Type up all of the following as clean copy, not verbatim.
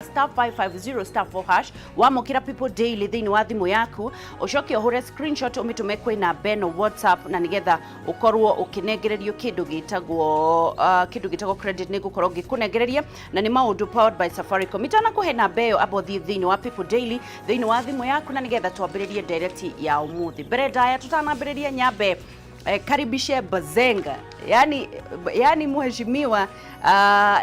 Star 550 star 4 hash wamũkĩra People Daily thĩinĩ wa thimũ yaku, ũcoke ũhũre screenshot ũmĩtũme kwĩ namba ĩno WhatsApp, na nĩgetha ũkorwo ũkĩnengererio kĩndũ gĩtagwo credit. Nĩ ngũkorwo ngĩkũnengereria na nĩ maũndũ powered by Safaricom. Itanakũhe namba ĩyo, amba ũthiĩ thĩinĩ wa People Daily thĩinĩ wa thimũ yaku, na nĩgetha twambĩrĩrie ndereti ya ũmũthĩ. Mbere ndaya tũtanambĩrĩria, nyambe karibishe Bazenga, yani mheshimiwa,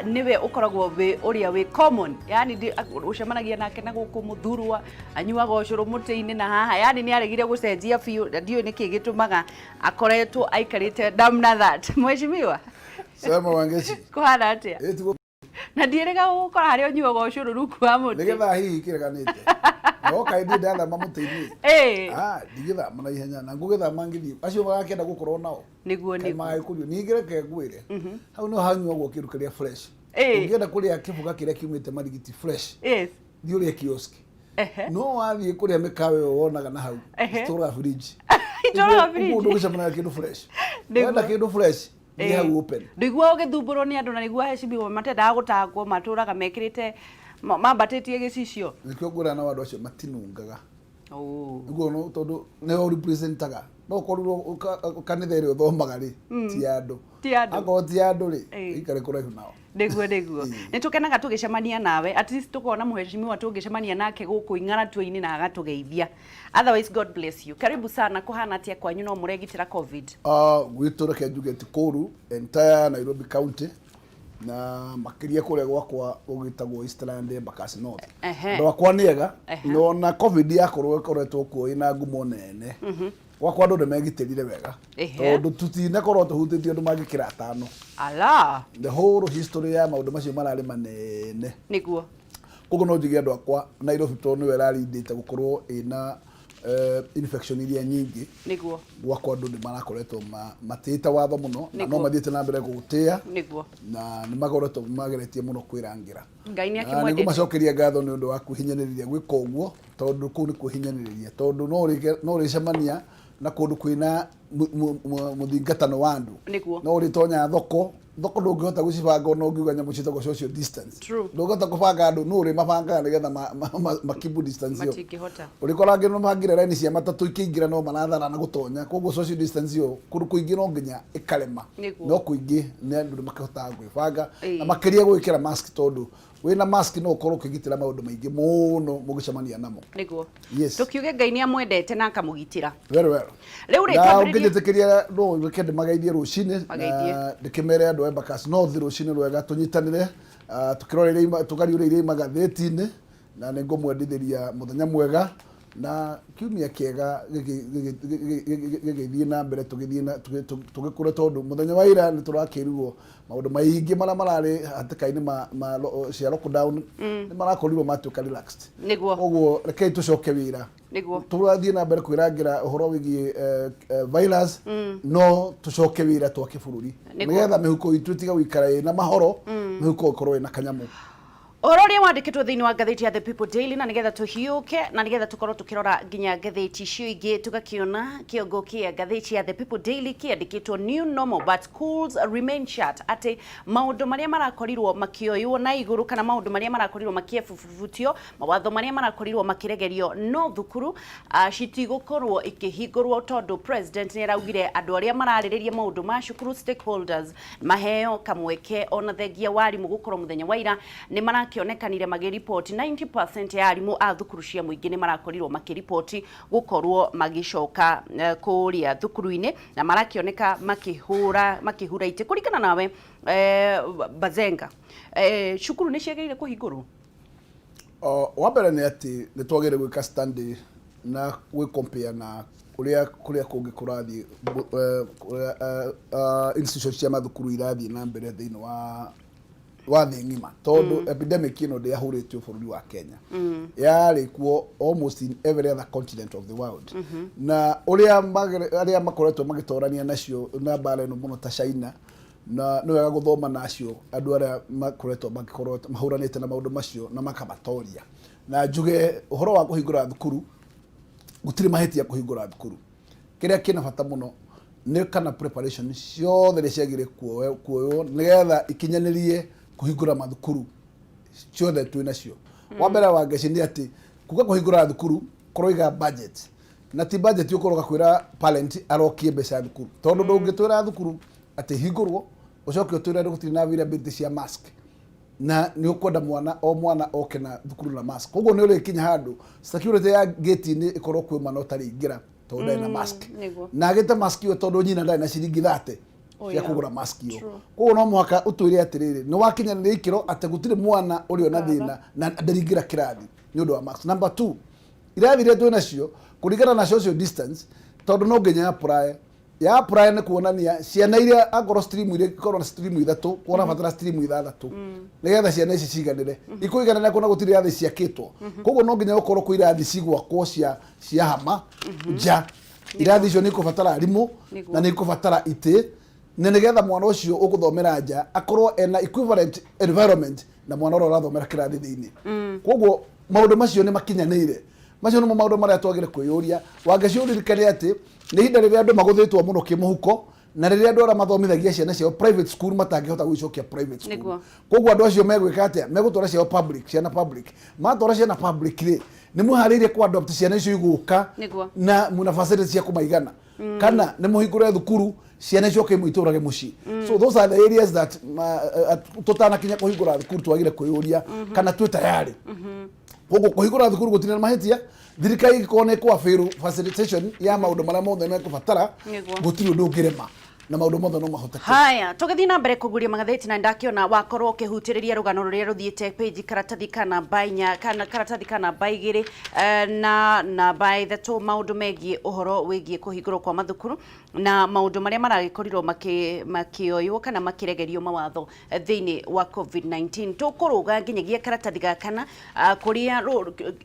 niwe ukoragwo wi uria wi common, yani ucemanagia nake na guku muthurwa anyuaga ũcũrũ mũtĩ-inĩ na haha, yani nĩ aregire gũcenjia biũ, na ndiũĩ nĩkĩ gĩtũmaga akoretwo aikarĩte namna that. Mheshimiwa. Sema, Wangeci. Kũhana atĩa? Ĩ tiguo. Na ndiĩrĩga gũgũkora harĩa ũnyuaga ũcũrũ rungu wa mũtĩ. Nĩgetha hihi kĩreganĩte. No kaĩ ndiĩ ndathama mũtĩ-inĩ. Ah, ndigĩthama na ihenya na ngũgĩthama ngĩthiĩ. Acio magakĩenda gũkorwo nao. Nĩguo. Kaĩ Nĩguo. Magagĩkũrio. Ningĩ reke ngwĩre. Hau nĩho hanyuagwo kĩndũ kĩrĩa fresh. Ũngĩenda kũrĩa kĩbũga kĩrĩa kiumĩte Marigiti fresh, thiĩ ũrĩe kiosk. No wathiĩ kũrĩa mĩkawa ĩyo wonaga na hau, itũraga fridge. Itũraga fridge. Ũguo ndũgĩcemanagia kĩndũ fresh. Nĩguo. Wenda kĩndũ fresh, thiĩ hau open. Ndũigua ũgĩthumbũrwo nĩ andũ, na nĩguo aheshimiwa matendaga gũtangwo matũraga mekĩrĩte mambatĩtie gĩcicio. Nĩkĩo ngwĩra nao andũ acio matinungaga. Oh. Nĩguo no tondũ nĩo representaga, no ũkorirwo kanitha ĩrĩa ũthomaga rĩ, ti ya andũ. Ti ya andũ. Akorwo ti ya andũ rĩ, ikare kũraihu nao. Nĩguo. Nĩ tũkenaga tũgĩcemania nawe, at least tũkona mheshimiwa tũngĩcemania nake gũkũ ing'aratua-inĩ na agatũgeithia. Otherwise, God bless you, karibu sana. Kũhana atĩa kwanyu? No mũregitĩra COVID? Gwitũ reke njuge ti kũru, entire Nairobi County na makĩria kũrĩa gwakwa gũgĩtagwo Eastland, Embakasi North. Andũ akwa nĩ ega. No na COVID yakorwo ĩkoretwo kuo ĩna ngumo nene, gwakwa andũ nĩ megitĩrire wega, tondũ tutinakorwo tũhutĩtie andũ mangĩkĩra atano. Ala. The whole history ya maũndũ macio mararĩ manene. Koguo no njuge andũ akwa Nairobi, tondũ nĩwe ĩrarindĩte gũkorwo ĩna infection iria nyingĩ, gwakwa andũ nĩ marakoretwo matĩĩte watho mũno na no mathiĩte na mbere gũtĩĩa na nĩ makoretwo mageretie mũno kwĩrangĩra. Ngai nĩ Na akĩmwendete. Nĩngũmacokeria ngatho nĩ ũndũ wa kwĩhinyanĩrĩria gwĩka ũguo, tondũ kũu nĩ kwĩhinyanĩrĩria, tondũ no ũrĩcemania na kũndũ kwĩna mũthingatano wa andũ. No ũrĩtonya thoko, thoko ndũngĩhota gũcibanga ona ũngiuga nyamũ ciĩtagwo social distance. Ndũngĩhota kũbanga andũ, no ũrĩmabangaga nĩgetha makeep distance ĩyo. Matingĩhota. Ũrĩkora angĩ nĩmabangire raini cia matatũ, ikĩingĩra no maratharana gũtonya, koguo social distance ĩyo kũndũ kũingĩ no nginya ĩkarema. No kũingĩ nĩ andũ nĩ makĩhotaga gwĩbanga na makĩria gwĩkĩra mask, tondũ wĩna mask no ũkorwo ũkĩgitĩra maũndũ maingĩ mũno mũgĩcemania namo. Yes. Tũkiuge Ngai nĩ amwendete na akamũgitĩra. Very well. Rĩu rĩ, Na twambĩrĩrie- ũngĩnjĩtĩkĩria no reke ndĩmageithie rũcinĩ. Mageithie. Na ndĩkĩmere andũ a Embakasi North rũcinĩ rwega, tũnyitanĩre, tũkĩrora tũkariũra iria magathĩti-inĩ, na nĩ ngũmwendithĩria mũthenya mwega na kiumia kĩega gĩgĩthiĩ na mbere, tũgĩthiĩ na tũgĩkũre, tondũ mũthenya wa ira nĩ tũrakĩrirwo maũndũ maingĩ marĩa mararĩ hatĩka-inĩ ma cia lockdown nĩ marakorirwo matuĩka relaxed. Koguo rekei tũcoke wĩra. Tũrathiĩ na mbere kwĩrangĩra ũhoro wĩgiĩ virus, no tũcoke wĩra twake bũrũri, nĩgetha mĩhuko itũ ĩtige gũikara ĩna mahoro, mĩhuko ĩkorwo ĩna kanyamũ. Ũhoro ũrĩa wandĩkĩtwo thĩinĩ wa ngathĩti ya The People Daily, na nĩgetha tũhiũke na nĩgetha tũkorwo tũkĩrora nginya ngathĩti icio ingĩ, tũgakĩona kĩongo kĩa ngathĩti ya The People Daily kĩandĩkĩtwo "New normal but schools remain shut", atĩ maũndũ marĩa marakorirwo makĩoywo na igũrũ kana maũndũ marĩa marakorirwo makĩebutio, mawatho marĩa marakorirwo makĩregerio, no thukuru citigũkorwo ikĩhingũrwo, tondũ president nĩ araugire andũ arĩa mararĩrĩria maũndũ ma cukuru, stakeholders, maheo kamweke. Ona thengia wa arimũ gũkorwo mũthenya wa ira nĩ marakĩonekanire magĩripoti 90% ya arimũ a thukuru cia mũingĩ nĩ marakorirwo makĩripoti gũkorwo magĩcoka kũrĩa thukuru-inĩ, na marakĩoneka makĩhũra makĩhura itĩ. Kũringana nawe, Bazenga, cukuru nĩ ciagĩrĩire kũhingũrwo? Wa mbere nĩ atĩ nĩ twagĩrĩire gwĩka study na gwĩ compare na ũrĩa kũrĩa kũngĩ kũrathiĩ, kũrĩa institution cia mathukuru irathiĩ na mbere thĩinĩ wa thĩ ng'ima, tondũ epidemic ĩno ndĩahũrĩtio bũrũri wa Kenya, yarĩ kuo almost in every other continent of the world, na ũrĩa arĩa makoretwo magĩtorania nacio na mbara ĩno mũno ta China, na nĩ wega gũthoma na acio andũ arĩa makoretwo magĩkorwo mahũranĩte na maũndũ macio na makamatoria. Na njuge ũhoro wa kũhingũra thukuru, gũtirĩ mahĩtia kũhingũra thukuru. Kĩrĩa kĩna bata mũno nĩ kana preparation ciothe nĩ ciagĩrĩire kuoywo nĩgetha ikinyanĩrie kũhingũra mathukuru. Ciothe twĩ nacio. Wa mbere wa ngeci nĩ atĩ kuga kũhingũra thukuru kũroiga budget, na ti budget ũkũroga kwĩra parent arokie mbeca thukuru, tondũ ndũngĩtwĩra thukuru atĩ hingũrwo ũcoke ũtwĩre gũtirĩ na availability cia mask, na nĩ ũkwenda mwana o mwana oke na thukuru na mask. Koguo nĩ ũrĩkinya handũ security ya gate-inĩ ĩkorwo kwĩ mwana ũtarĩingĩra tondũ ndarĩ na mask, na agĩte mask ĩyo tondũ nyina ndarĩ na ciringi 30 cia kũgũra mask ĩyo. Koguo no mũhaka ũtwĩre atĩrĩrĩ, nĩ wakinyanĩria ikĩro atĩ gũtirĩ mwana ũrĩ ona thĩna na ndarĩingĩra kĩrathi nĩ ũndũ wa mask. Number two, irathi iria twĩ nacio kũringana na social distance, tondũ no nginya apply ya apply nĩ kuonania ciana iria akorwo stream iria ikorwo na stream ithatũ, kũrabatara stream ithathatũ nĩgetha ciana ici ciganĩre, ikũiganĩra kuona gũtirĩ irathi ciakĩtwo. Koguo no nginya gũkorwo kwĩ irathi cigwakwo cia hama nja. Irathi icio nĩ ikũbatara arimũ na nĩ ikũbatara itĩ, na nĩgetha mwana ũcio ũgũthomera nja akorwo ena equivalent environment na mwana ũrĩa ũrathomera kĩrathi thĩinĩ. Koguo maũndũ macio nĩ makinyanĩire. Macio nĩmo maũndũ marĩa twagĩrĩire kwĩyũria. Wangeci, ũririkane atĩ nĩ ihinda rĩrĩa andũ magũthĩtwo mũno kĩmũhuko, na rĩrĩa andũ arĩa mathomithagia ciana ciao private school matangĩhota gũicokia private school. Koguo andũ acio megwĩka atĩa? Megũtwara ciao public, ciana public. Matwara ciana public rĩ, nĩ mwĩharĩirie ku adopt ciana icio igũka na mwĩna facility cia kũmaigana, kana nĩ mũhingũre thukuru ciana icoke imũitũrage mũciĩ? So those are the areas that tũtanakinya kũhingũra thukuru twagire kwĩyũria kana twĩ tayari. Koguo kũhingũra thukuru gũtirĩ na mahĩtia. Thirikari ĩngĩkorwo nĩ ĩkũabĩrũ facilitation ya maũndũ marĩa mothe mekũbatara, gũtirĩ ũndũ ũngĩrema na maũndũ mothe no mahoteke. Haya, tũgĩthiĩ na mbere kũguria magathĩti, na ndakĩona wakorwo ũkĩhutĩrĩria rũgano rũrĩa rũthiĩte page karatathi ka namba 4 kana karatathi ka namba 2 na namba 3, maũndũ megiĩ ũhoro wĩgiĩ kũhingũrwo kwa mathukuru na maũndũ marĩa maragĩkorirwo makĩoywo kana makĩregerio mawatho thĩinĩ wa COVID-19. Tũkũrũga nginyagia karatathi ga kana, kũrĩa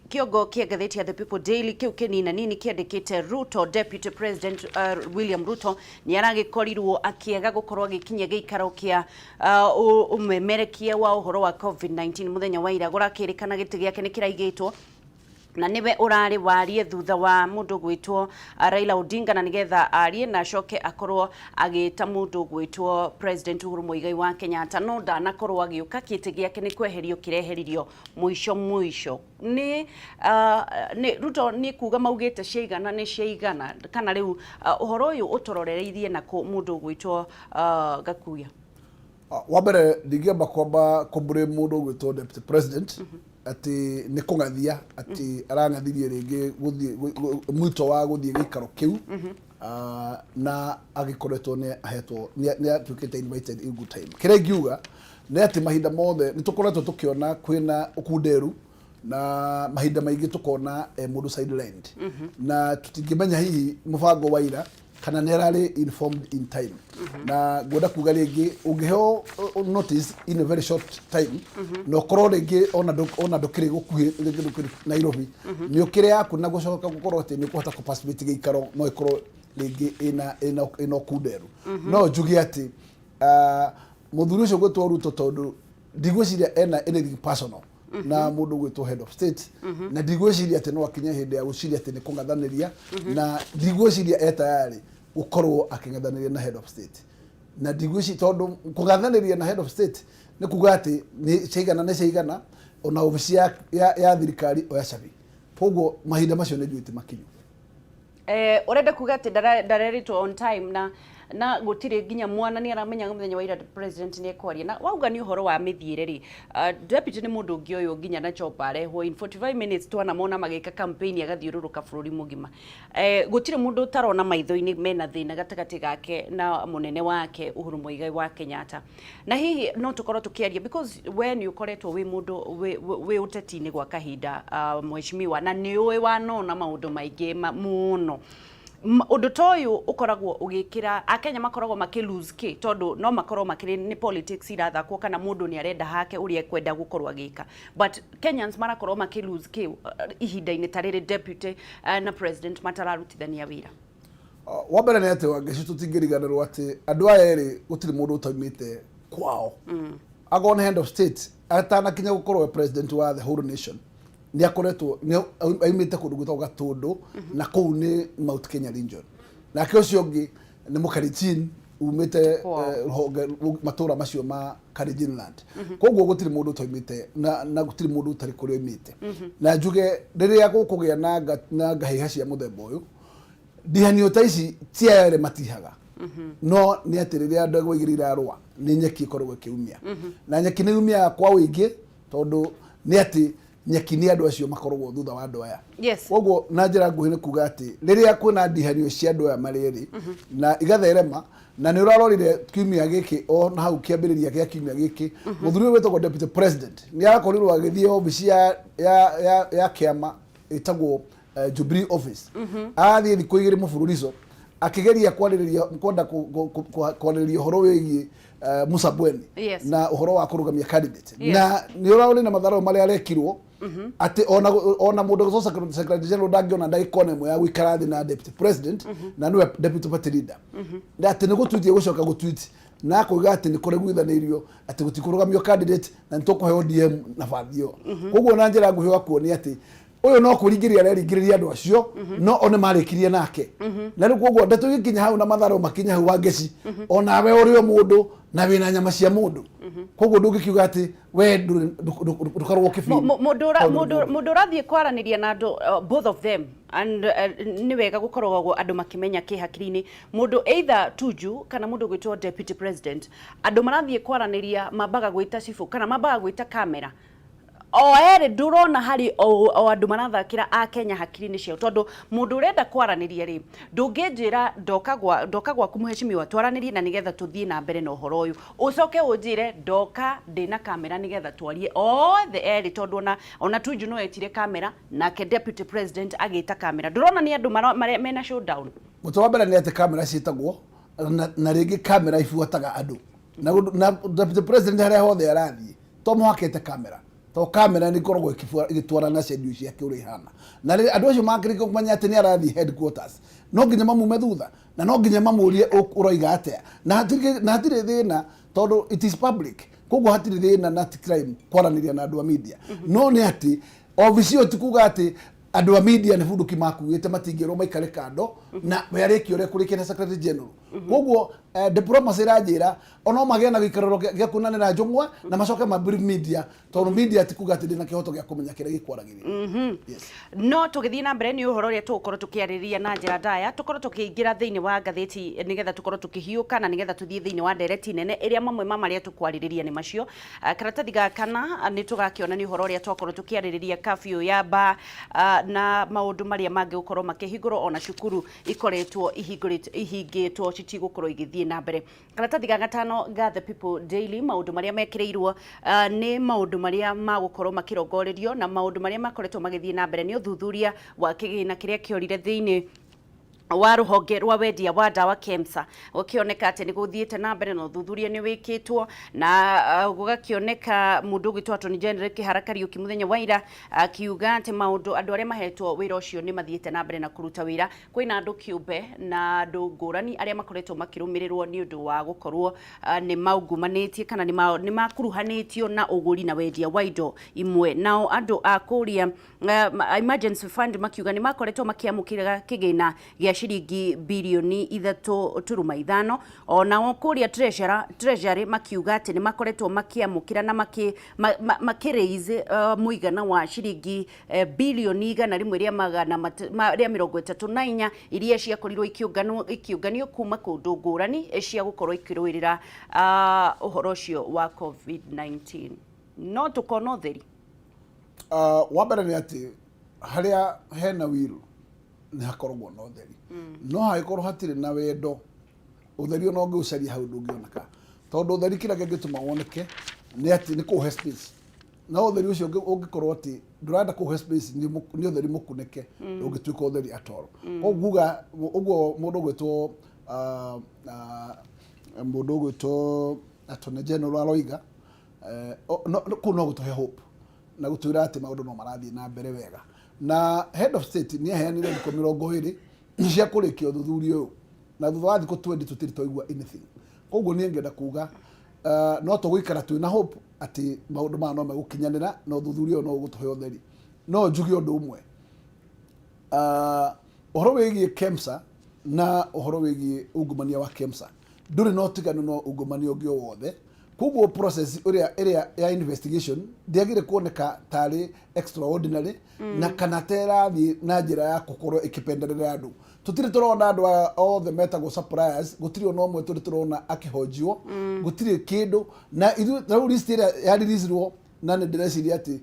kĩongo kĩa ngathĩti ya The People Daily kĩu kĩnina nini kĩandĩkĩte Ruto, Deputy President William Ruto nĩ aragĩkorirwo akĩaga gũkorwo agĩkinyia gĩikaro kĩa ũmemerekia wa ũhoro wa COVID-19 mũthenya wa ira. Gũrakĩrĩkana gĩtĩ gĩake nĩ kĩraigĩtwo na niwe ũrarĩ warie thutha wa mũndũ gwĩtwo Raila Odinga, na nĩgetha arie na acoke akorwo agĩta mũndũ gwĩtwo President Uhuru Muigai wa Kenyatta, no ndanakorwo agĩũka. Kĩtĩ gĩake nĩ kweherio kĩreheririo mũico mũico nĩ Ruto. Nĩ kuga maugĩte ciaigana nĩ ciaigana, kana rĩu ũhoro ũyũ ũtũrorereirie nako mũndũ gwĩtwo Gakuya? Wa mbere, ndingĩamba kwamba kũmbũrĩ mũndũ ũgwĩtwo deputy president atĩ nĩ kũng'athia atĩ arang'athirie rĩngĩ gũthiĩ mwito wa gũthiĩ gĩikaro kĩu, na agĩkoretwo nĩ ahetwo, nĩ atuĩkĩte invited in good time. Kĩrĩa ingiuga nĩ atĩ mahinda mothe nĩ tũkoretwo tũkĩona kwĩna ũkunderu, na mahinda maingĩ tũkona mũndũ sidelined, na tũtingĩmenya hihi mũbango wa ira kana nĩ ararĩ informed in time. Na ngwenda kuga rĩngĩ, ũngĩheo notice in a very short time na ũkorwo rĩngĩ ona ndũkĩrĩ gũkuhĩ, rĩngĩ ndũkĩrĩ Nairobi, nĩ ũkĩrĩ yaku na gũcoka gũkorwo atĩ nĩ ũkũhota kũ participate gĩikaro, no ĩkorwo rĩngĩ ĩna ũkunderu. No njuge atĩ mũthuri ũcio gwĩtwo Ruto, tondũ ndigwĩciria ena anything personal na mũndũ gwĩtwo head of state, na ndigwĩciria atĩ no akinye hĩndĩ ya gwĩciria atĩ nĩ kũng'athanĩria, na ndigwĩciria e tayari gũkorwo akĩng'athanĩria na head of state, na ndigwĩciria, tondũ kũng'athanĩria na head of state nĩ kuga atĩ nĩ ciaigana nĩ ciaigana, ona obici ya thirikari oya cabi. Koguo mahinda macio nĩ njũĩ ti makinyu. Ũrenda kuga atĩ ndarerĩtwo on time, na gũtirĩ nginya mwana nĩ aramenya mũthenya wa ira president nĩ ekwaria. Na wauga nĩ ũhoro wa mĩthiĩre rĩ, deputy nĩ mũndũ ũngĩ ũyũ nginya na chopper arehwo in 45 minutes, twanamona magĩka campaign agathiũrũrũka bũrũri mũgima. Gũtirĩ mũndũ ũtarona maitho-inĩ mena thĩna gatagatĩ gake na mũnene wake Uhuru Muigai wa Kenyatta. Na hihi no tũkorwo tũkĩaria, because we nĩ ũkoretwo wĩ mũndũ wĩ ũteti-inĩ gwa kahinda, mheshimiwa, na nĩ ũĩ wanona maũndũ maingĩ mũno. Ũndũ ta ũyũ ũkoragwo ũgĩkĩra akenya makoragwo makĩ lose kĩ, tondũ no makorwo makĩrĩ nĩ politics irathakwo kana mũndũ nĩ arenda hake ũrĩa ekwenda gũkorwo agĩka, but Kenyans marakorwo makĩ lose kĩ ihinda-inĩ ta rĩrĩ deputy na president matararutithania wĩra? Wa mbere nĩ atĩ, Wangeci, tũtingĩriganĩrwo atĩ andũ aya erĩ gũtirĩ mũndũ ũtaumĩte kwao. Akorwo nĩ head of state, atanakinya gũkorwo we president wa the whole nation, nĩ akoretwo nĩ aumĩte kũndũ gwĩtagwo Gatũndũ, na kũu nĩ Mount Kenya region. Nake ũcio ũngĩ nĩ Mũkalenjin. Umĩte Kwao. Rũhonge matũra macio ma Kalenjinland. Koguo gũtirĩ mũndũ ũtoimĩte na gũtirĩ mũndũ ũtarĩ kũrĩa oimĩte. Na njuge rĩrĩa gũkũgĩa na ngahĩha cia mũthemba ũyũ, ndihanio ta ici ti aya erĩ matihaga, no nĩ atĩ rĩrĩa ndegwa igĩrĩ irarũa, nĩ nyeki ĩkoragwo ĩkĩumia, na nyeki nĩ yumĩaga kwa ũingĩ, tondũ nĩ atĩ nyeki nĩ andũ acio makoragwo thutha wa andũ aya. Koguo na njĩra nguhĩ nĩ kuga atĩ rĩrĩa kwĩna ndihanio cia andũ aya marĩ erĩ na igatherema, na nĩ ũrarorire kiumia gĩkĩ, o na hau kĩambĩrĩria gĩa kiumia gĩkĩ, mũthuri ũyũ wĩtagwo deputy president nĩ arakorirwo agĩthiĩ obici ya kĩama ĩtagwo Jubilee office. Arathiĩ thikũ 2 mũbururico akĩgeria kwarĩrĩria, kwenda kwarĩrĩria ũhoro wĩgiĩ Musa Bweni na ũhoro wa kũrũgamia candidate. Na nĩ ũrarĩ na matharau marĩa arekirwo atĩ ona mũndũ ũgĩtwo secretary general ndangĩona ndagĩka ona ĩmwe ya gũikara thĩ na deputy president, na nĩwe deputy party leader, na atĩ nĩ gũtwiti gũcoka gũtwiti na kuiga atĩ nĩ kũreguithanĩirio atĩ gũtikũrũgamio candidate na nĩ tũkũhe ODM nabathi ĩyo. Koguo na njĩra nguhĩ ũgakuonia atĩ ũyũ no kũringĩrĩria areringĩrĩria andũ acio, no o nĩ marĩkirie nake. Na rĩu koguo ndeto igĩkinya hau na matharũ makinya hau, Wangeci, onawe ũrĩ o mũndũ na wĩna nyama cia mũndũ, koguo ndũngĩkiuga atĩ we ndũkoragwo ũkĩfeel Mũndũ tondũ nĩ mũndũ. Mũndũ ũrathiĩ kwaranĩria na andũ, both of them, and nĩ wega gũkoragwo andũ makĩmenya kĩ hakiri-inĩ mũndũ, either Tuju kana mũndũ gwĩtwo deputy president. Andũ marathiĩ kwaranĩria mambaga gwĩta cibũ kana mambaga gwĩta kamera o erĩ. Ndũrona harĩ o andũ marathakĩra a Kenya hakiri-inĩ ciao, tondũ mũndũ ũrenda kwaranĩria rĩ, ndũngĩnjĩra ndoka gwaku, mheshimiwa, twaranĩrie na nĩgetha tũthiĩ na mbere na ũhoro ũyũ, ũcoke ũnjĩre ndoka ndĩna kamera nĩgetha twarie othe erĩ, tondũ ona Tuju no etire kamera, nake deputy president agĩta kamera. Ndũrona nĩ andũ mena showdown? Mũtwe wa mbere nĩ atĩ kamera ciĩtagwo na rĩngĩ kamera ibuataga andũ, na deputy president harĩa hothe arathiĩ to mũhaka ete kamera, to kamera nĩ ikoragwo ĩgĩtwarana na schedule ciake ũrĩa ihana. Na rĩrĩa andũ acio makĩrĩkia kũmenya atĩ nĩ arathiĩ headquarters, no nginya mamume thutha na no nginya mamũrie, "Ũroiga atĩa?" Na hatirĩ thĩna, tondũ it is public. Koguo hatirĩ thĩna na ti crime kwaranĩria na andũ a media. No nĩ atĩ obici ĩyo ti kuga atĩ andũ a media nĩ bunduki makuĩte, matingĩrwo maikare kando na we arĩkia ũrĩa kũrĩkia na secretary general. Koguo diplomacy ĩranjĩra ono magĩe na gĩikarĩro gĩa kuonanĩra njũng'wa na macoke ma brief media, tondũ media ti kuga atĩ ndĩna kĩhoto gĩa kũmenya kĩrĩa gĩkwaragĩrĩrio. Yes. No tũgĩthiĩ na mbere nĩ ũhoro ũrĩa tũgũkorwo tũkĩarĩrĩria na njĩra ndaya, tũkorwo tũkĩingĩra thĩinĩ wa ngathĩti nĩgetha tũkorwo tũkĩhiũka na nĩgetha tũthiĩ thĩinĩ wa ndereti nene ĩrĩa mamwe ma marĩa tũkwarĩrĩria nĩ macio. Karatathi ga kana nĩ tũgakĩona nĩ ũhoro ũrĩa twakorwo tũkĩarĩrĩria, curfew ya bar na maũndũ marĩa mangĩ gũkorwo makĩhingũrwo, ona cukuru ikoretwo ihingĩtwo citigũkorwo igĩthiĩ na mbere. Karatathi ga gatano ga The People Daily, maũndũ marĩa mekĩrĩirwo nĩ maũndũ marĩa magũkorwo makĩrongorerio na maũndũ marĩa makoretwo magĩthiĩ na mbere nĩ ũthuthuria wa kĩgĩna kĩrĩa kĩorire thĩinĩ wa rũhonge rwa wendia wa ndawa KEMSA. Gũkĩoneka atĩ nĩ gũthiĩte na mbere na ũthuthuria nĩ wĩkĩtwo, na gũgakĩoneka mũndũ ũgwĩtwo Attorney General Kĩhara Kariũki mũthenya wa ira akiuga atĩ maũndũ andũ arĩa mahetwo wĩra ũcio nĩ mathiĩte na mbere na kũruta wĩra. Kwĩna andũ kĩũmbe na andũ ngũrani arĩa makoretwo makĩrũmĩrĩrwo nĩ ũndũ wa gũkorwo nĩ maungumanĩtie kana nĩ makuruhanĩtio na ũgũri na wendia wa indo imwe. Nao andũ a kũrĩa emergency fund makiuga nĩ makoretwo makĩamũkĩra kĩgĩna gĩa ciringi birioni 3.5. Onao kũrĩa treasury makiuga atĩ nĩ makoretwo makĩamũkĩra na makĩ raise mũigana wa ciringi birioni 100 rĩa 134 iria ciakorirwo ikĩũnganio kuma kũndũ ngũrani cia gũkorwo ikĩrũĩrĩra ũhoro ũcio wa COVID-19. No tũkona ũtheri? Wa mbere nĩ atĩ harĩa hena wiru nĩ hakoragwo na ũtheri, no hangĩkorwo hatirĩ na wendo, ũtheri ona ũngĩũcaria hau ndũngĩoneka, tondũ ũtheri kĩrĩa kĩngĩtũma woneke nĩ atĩ nĩ kũũhe space. Na ũtheri ũcio ũngĩkorwo atĩ ndũrenda kũũhe space, nĩ ũtheri mũkunĩke, ndũngĩtuĩka ũtheri at all. Koguo nguga ũguo mũndũ ũgwĩtwo Attorney General aroiga kũu no gũtũhe hope na gũtwĩra atĩ maũndũ no marathiĩ na mbere wega. Na head of state nĩ aheanire thikũ 20 cia kũrĩkia ũthuthuria ũyũ, na thutha wa thikũ 20 tũtirĩ twaigua anything. Koguo niĩ ngenda kuga no tũgũikara twĩna hope atĩ maũndũ maya no megũkinyanĩra na ũthuthuria ũyũ no ũgũtũhe ũtheri. No njuge ũndũ ũmwe, ũhoro wĩgiĩ KEMSA na ũhoro wĩgiĩ ungumania wa KEMSA. Ndũrĩ na ũtiganu na ungumania ũngĩ o wothe. Koguo process ũrĩa ĩrĩa ya investigation ndĩagĩrĩire kuoneka tarĩ extraordinary na kana ta ĩrathiĩ na njĩra ya gũkorwo ĩkĩpenderera andũ. Tũtirĩ tũrona andũ aya othe metagwo suppliers, gũtirĩ ona ũmwe tũrĩ tũrona akĩhonjio, gũtirĩ kĩndũ. Na ithuĩ rĩu list ĩrĩa ya release-irwo, na nĩ ndĩreciria atĩ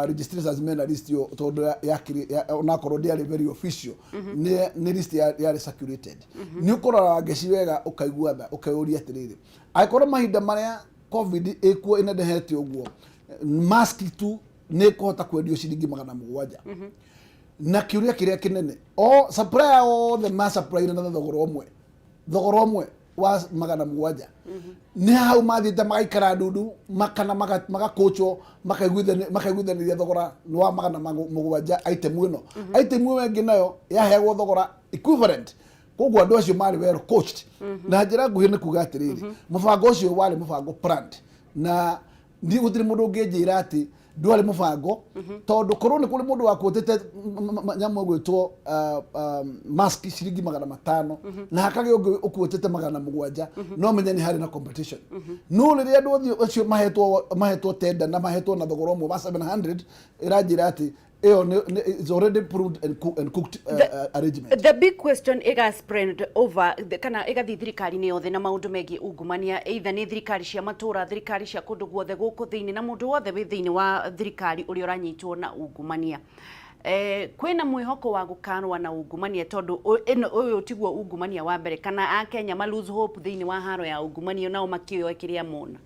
registrators mena list ĩyo tondũ yakĩrĩ onakorwo ndĩarĩ very official, nĩ list yarĩ circulated. Nĩ ũkũrora ngeci wega ũkaigua tha, ũkeyũria atĩrĩrĩ, angĩkorwo mahinda marĩa COVID ĩkuo ĩnenehete ũguo, mask tu nĩ ĩkũhota kwendio ciringi 700, na kĩũria kĩrĩa kĩnene, o supplier othe ma supply na thogora ũmwe, thogora ũmwe wa 700, nĩ hau mathiĩte magaikara ndundu makana magakũchwo makaiguithanĩria thogora nĩ wa 700 item ĩno, item ĩyo ĩngĩ nayo yaheagwo thogora equivalent. Koguo andũ acio marĩ well coached. Na njĩra nguhĩ nĩ kuga atĩrĩrĩ, mũbango ũcio warĩ mũbango planned, na niĩ gũtirĩ mũndũ ũngĩnjĩra atĩ ndwarĩ mũbango, tondũ korwo nĩ kũrĩ mũndũ wakuotete nyamũ ĩgwĩtwo mask ciringi 500 na hakagĩa ũngĩ ũkuotete 700, no menye nĩ harĩ na competition. No rĩrĩa andũ othe acio mahetwo tender na mahetwo na thogora ũmwe wa 700, ĩranjĩra atĩ ĩyo is already proved and cooked arrangement. The big question ĩga spread over kana ĩgathiĩ thirikari-inĩ yothe na maũndũ megiĩ ungumania, either nĩ thirikari cia matũra, thirikari cia kũndũ guothe gũkũ thĩinĩ, na mũndũ wothe wĩ thĩinĩ wa thirikari ũrĩa ũranyitwo na ungumania, kwĩna mwĩhoko wa gũkarũa na ungumania, tondũ ĩno ũyũ tiguo ungumania wa mbere, kana akenya ma lose hope thĩinĩ wa haro ya ungumania nao makĩoe kĩrĩa mona?